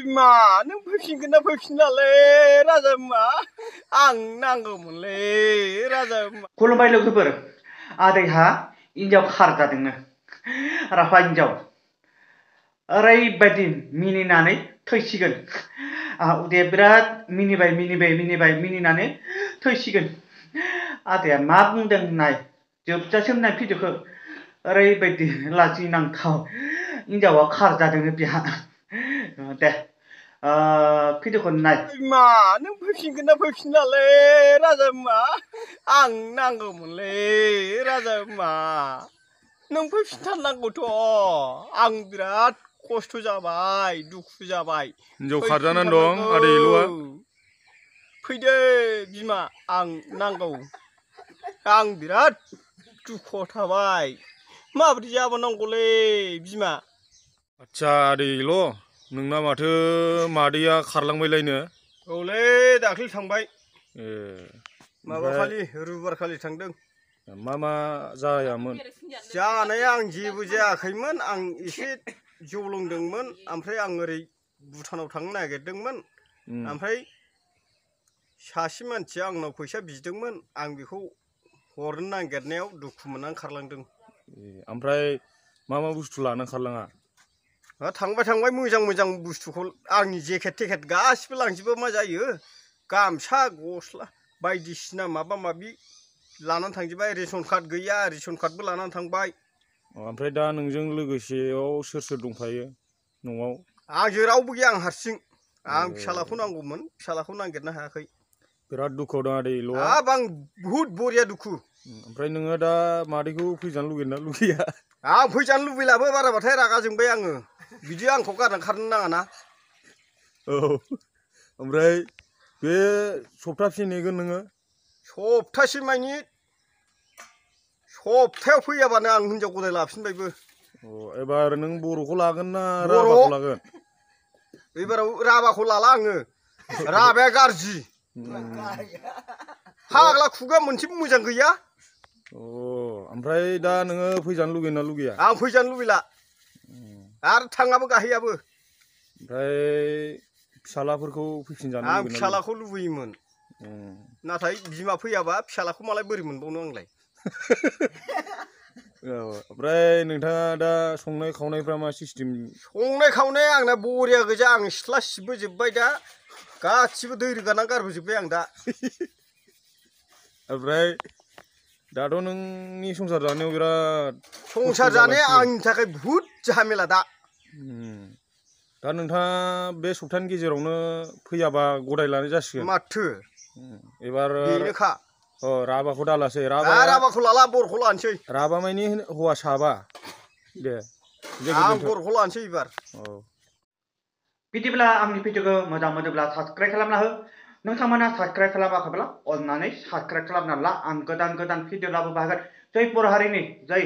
मा नों फैफिनगोन ना फैफिनलालै राजा मा आं नांगौमोनलै राजा मा खुलुमबाय लोगोफोर आदैहा हिन्जाव खारजादोंनो राफा हिन्जाव ओरैबायदि मिनिनानै थैसिगोन उदैया बिराद मिनिनानै थैसिगोन आदैया मा बुंदों नाय जोबजासिम नाय भिडिअखौ ओरैबायदि लाजिनांथाव हिन्जावा खारजादोंनो बिहा दे भिडिअखौ नाय मा नों फैफिनगोन ना फैफिनलालै राजा मा आं नांगौमोनलै राजा मा नों फैफिनथारनांगौथ' आं बिराद खस्थ' जाबाय दुखु जाबाय हिन्जाव खारजानानै दं आदै इलुआ फैदो बिमा आं नांगौ आं बिराद दुखुआव थाबाय माबोरै जाबावनांगौलै बिमा आच्छा आदै इल' नोंना माथो मादैया खारलांबायलायनो औलै दाख्लै थांबाय ए माबा खालि रुबिबार खालि थांदों मा जायामोन जानाया आं जेबो जायाखैमोन आं एसे जौ लोंदोंमोन ओमफ्राय आं ओरै भुटानाव थांनो नागिरदोंमोन ओमफ्राय सासे मानसिया आंनाव फैसा बिदोंमोन आं बेखौ हरनो नागिरनायाव दुखु मोननानै खारलांदों ओमफ्राय मा बुस्थु लानानै खारलाङा थांबाय मोजां बुस्थुखौ आंनि जेकेट टेकेट गासिबो लांजोबो मा जायो गामसा गस्ला बायदिसिना माबा माबि लानानै थांजोबबाय रेशन कार्ड गैया रेशन कार्डबो लानानै थांबाय ओमफ्राय दा नोंजों लोगोसेयाव सोर दंफायो न'आव आंजों रावबो गैया आं हारसिं आं फिसालाखौ नांगौमोन फिसालाखौ नागिरनो हायाखै बिराद दुखुआव दं आदै इल'आ हाब आं बुहुद बरिया दुखु ओमफ्राय नोङो दा मादैखौ फैजानो लुगैना लुगैया आं फैजानो लुबैलाबो बाराबाथाय रागा जोंबाय आङो बिदि आंखौ गारनानै खारनो नाङाना औ ओमफ्राय बे सप्तासे नेगोन नोङो सप्तासे मानि सप्तायाव फैयाबानो आं हिन्जाव गदाय लाफिनबायबो एबार नों बर'खौ लागोन ना राभाखौ लागोन एबाराव राभाखौ लाला आङो राभाया गाज्रि फाग्ला खुगा मोनसेबो मोजां गैया ओमफ्राय दा नोङो फैजानो लुगैना लुगैया आं फैजानो लुबैला आरो थाङाबो गाहैयाबो ओमफ्राय फिसालाफोरखौ फैफिनजानो आं फिसालाखौ लुबैयोमोन नाथाय बिमा फैयाबा फिसालाखौ मालाय बोरै मोनबावनो आंलाय ओमफ्राय नोंथाङा दा संनाय खावनायफ्रा मा सिस्टेम संनाय खावनाया आंना बरिया गोजा आं सिथ्ला सिबबोजोब्बाय दा गासिबो दै रोगानानै गारबोजोब्बाय आं दा ओमफ्राय दाथ' नोंनि संसार जानायाव बिराद संसार जानाया आंनि थाखाय बुहुद झामेला दा नोंथाङा बे सप्तानि गेजेरावनो फैयाबा गदाय लानाय जासिगोन माथो एबार बेनोखा राभाखौ दालासै राभाखौ लाला बरखौ लानोसै राभा मानि हौवा साबा दे आं बरखौ लानोसै एबार बिदिब्ला आंनि भिडिअखौ मोजां मोनोब्ला साबस्क्राइब खालामना हो नोंथांमोना साबस्क्राइब खालामाखैब्ला अन्नानै साबस्क्राइब खालामना ला आं गोदान भिडिअ लाबोबाय थागोन जै बर' हारिनि जै